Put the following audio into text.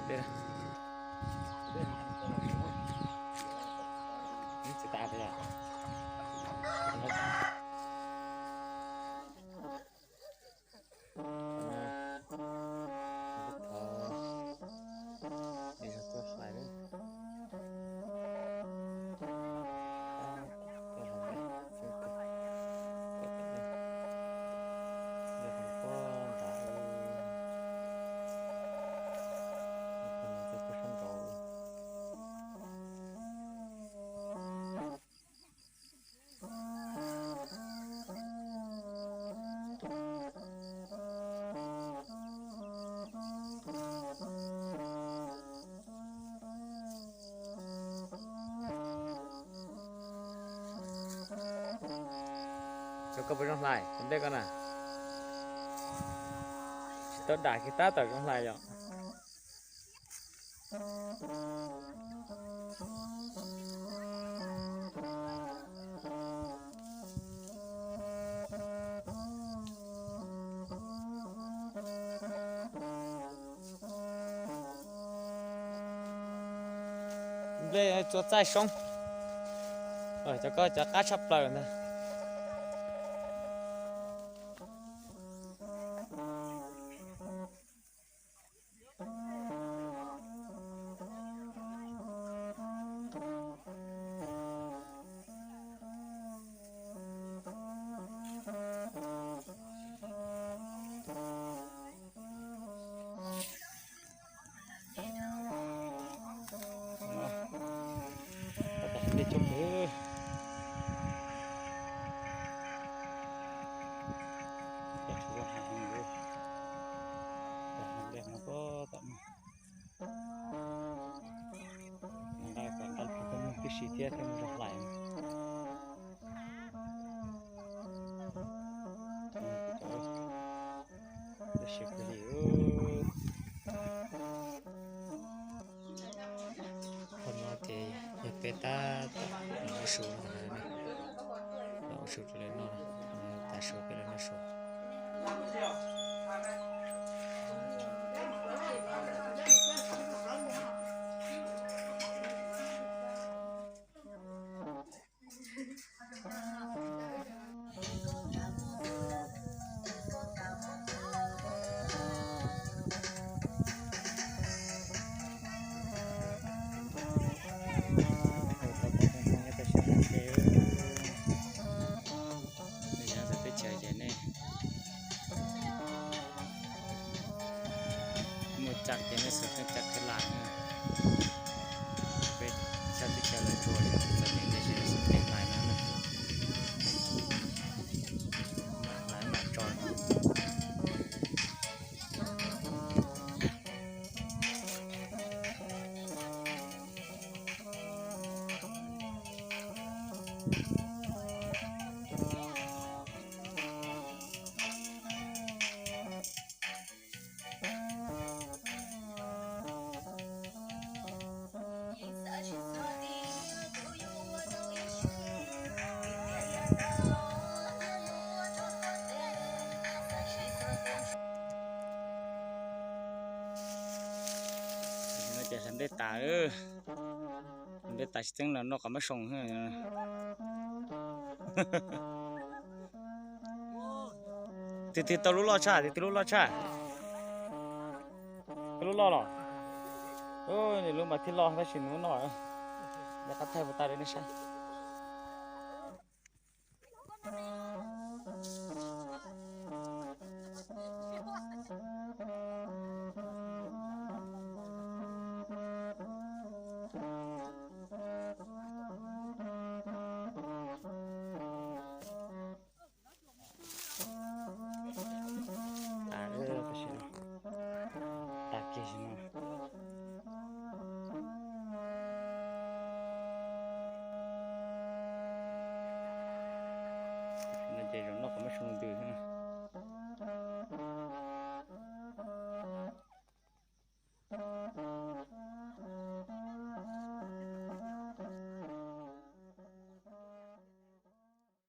Tsis tas pes. Cov koj puas zoo hlais, ua ntej koj na. Tsis tau dam kiag tab tom zoo hlais yom. Nplej txua txaij soob. Cov koj cov qab tshaj plaws ntag. Tab tom dej coob kawg. Dej no pob tom no. Nqa kom nqa pug koj mloog tib si thiab thiaj zoo hlais. Tab sis plig li. Qhov no ces yog peb tab tom los ua su, los ua su rau lawv noj, tav su peb los noj su. Teb chaws ces nej muaj cai ces nej xav cai khaws lam na. Peb sab teb chaws lawv tsuas txom nyem tiam sis lawv xav cai lam no na. Lam lam tso no. No ces hlawv ntej tas, hlawv ntej tas tsis txeeb los noj qos mab soo. Twg twg tau lub loj tshaj, twg twg lub loj tshaj? Tau lub loj los? Nws lub mas thiaj loj tab sis nws lub noj. Nqa qab thaij puas tau li nej saib.